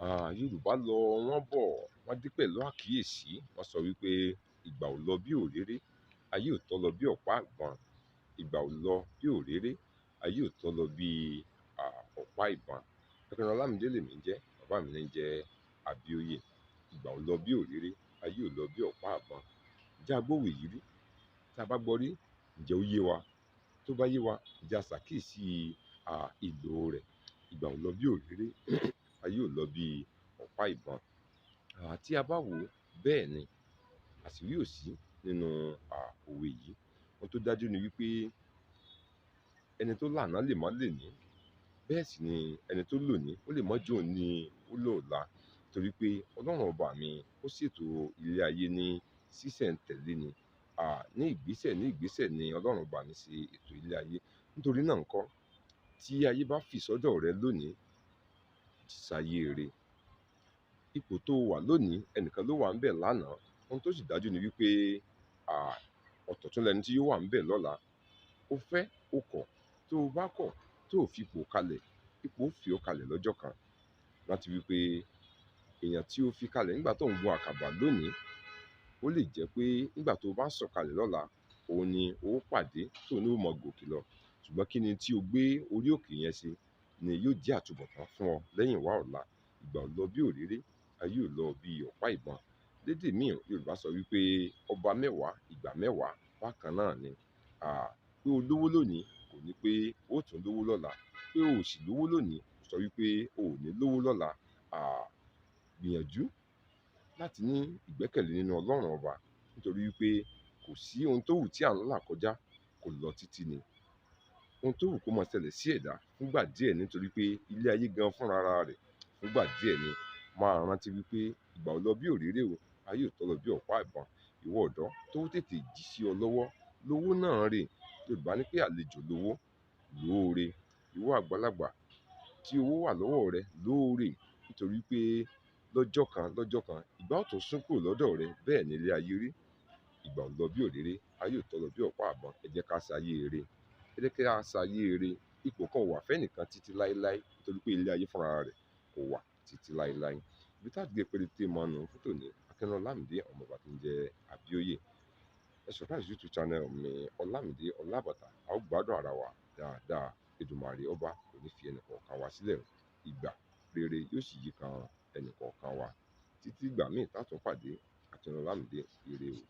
Yorùbá lọ wọ́n bọ̀, wọ́n dé pẹ̀lú àkíyèsí. Wọ́n sọ wípé ìgbà ò lọ bí òréré, ayé ò tọ́ lọ bí ọ̀pá ìbọn. Ìgbà ò lọ bí òréré, ayé ò tọ́ lọ bí ọ̀pá ìbọn. Akin Ọlámídé lèmi ń jẹ́, bàbá mi ní ń jẹ́ Abíóyè. Ìgbà ò lọ bí òréré, ayé ò lọ bí ọ̀pá ìbọn. Ǹjẹ́ a gbọ́ òwe yìí rí? Tí a bá gbọ́ rí, ǹjẹ́ ó yé wa? Tó bá yé wa, ǹjẹ́ a ṣàkíyèsí ìlò rẹ̀? Ìgbà ò lọ bí òréré, ayé ò lọ bí ọ̀pá ìbọn. Tí a bá wò ó, bẹ́ẹ̀ ni, àṣírí ò sí nínú òwe yìí. Ohun tó dájú ni wípé ẹni tó lànà lè má lè ní. Bẹ́ẹ̀ sì ni ẹni tó lòní, ó lè má jẹ́ òun ní ó lọ́la. Torí pé Ọlọ́run ọba mi ó ṣètò ilé ayé ní ṣísẹ̀ntẹ̀lé ni. Ní ìgbésẹ̀ ní ìgbésẹ̀ ni Ọlọ́run ọba mi ṣe ètò ilé ayé. Nítorí náà ńkọ́, tí ayé bá fi sọ́dọ̀ rẹ lónìí, ṣayé re. Ipò tó wà lónìí, ẹnìkan ló wà ńbẹ̀ lánàá. Ohun tó sì dájú ni wípé ọ̀tọ̀ tún lẹni tí yóò wà ńbẹ̀ lọ́la. Ó fẹ́, ó kọ̀. Tó o bá kọ̀, tó o fi ipò kalẹ̀, ipò ó fi ọ́ kalẹ̀ lọ́jọ́ kan. Rántí wípé èèyàn tí ó fi kalẹ̀ nígbà tó ń gun àkàbà lónìí, ó lè jẹ́ pé nígbà tó o bá sọ̀kalẹ̀ lọ́la, òun ni ó pàdé tó ní ó mọ gòkè lọ. Ṣùgbọ́n kí ni tí o gbé orí òkè yẹn ṣe ni yóò jẹ́ àtúbọ̀tán fún ọ lẹ́yìn wá ọ̀la. Ìgbà ò lọ bí òréré, ayé ò lọ bí ọ̀pá ìbọn. Lédè míì, Yorùbá sọ wípé ọba mẹ́wàá, ìgbà mẹ́wàá bákan náà ni. Pé o lówó lónìí kò ní pé ó tún lówó lọ́la. Pé o ò sì lówó lónìí kò sọ wípé o ò ní lówó lọ́la. Gbìyànjú láti ní ìgbẹ́kẹ̀lé nínú Ọlọ́run ọba, nítorí wípé kò sí ohun tó wù tí à ń là kọjá kò lọ títí ni. Ohun tó wù kó máa ṣẹlẹ̀ sí ẹ̀dá fúngbà díẹ̀, nítorí pé ilé ayé gan fúnra rẹ̀ fúngbà díẹ̀ ni. Máa rántí wípé ìgbà ò lọ bí òréré o, ayé ò tọ́ lọ bí ọ̀pá ìbọn. Ìwọ ọ̀dọ́ tó tètè jí sí ọ lọ́wọ́, lówó náà rè. Yorùbá ní pé àlejò lówó, lóore. Ìwọ àgbàlagbà tí owó wà lọ́wọ́ rẹ, lóore. Nítorí pé lọ́jọ́ kan lọ́jọ́ kan, ìgbà ó tún sún kúrò lọ́dọ̀ rẹ. Bẹ́ẹ̀ ni ilé ayé rí. Ìgbà ò lọ bí òréré, ayé ò tọ́ lọ bí ọ̀pá ìbọn. Ẹ jẹ́ ká ṣayé eré. Ẹ jẹ́ ká ṣayé eré. Ipò kan ò wà fẹ́nìkan títí láéláé, nítorí pé ilé ayé fúnra rẹ̀ kò wà títí láéláé. Ibi tá a ti gé péréte mọ́nu fún tòní, Akin Ọlámídé ọmọ bàbá tí ń jẹ́ Abíóyè. Ẹ subscribe YouTube channel mi, Ọlámídé Ọlábàtà. A ó gbádùn ara wa dáadáa. Èdùmàrè ọba kò ní fi ẹnì kọ̀ọ̀kan wa sílẹ̀. Ìgbà rere yóò sì yí kan ẹnì kọ̀ọ̀kan wa. Títí ìgbà míì tá tún pàdé, Akin Ọlámídé, ire o.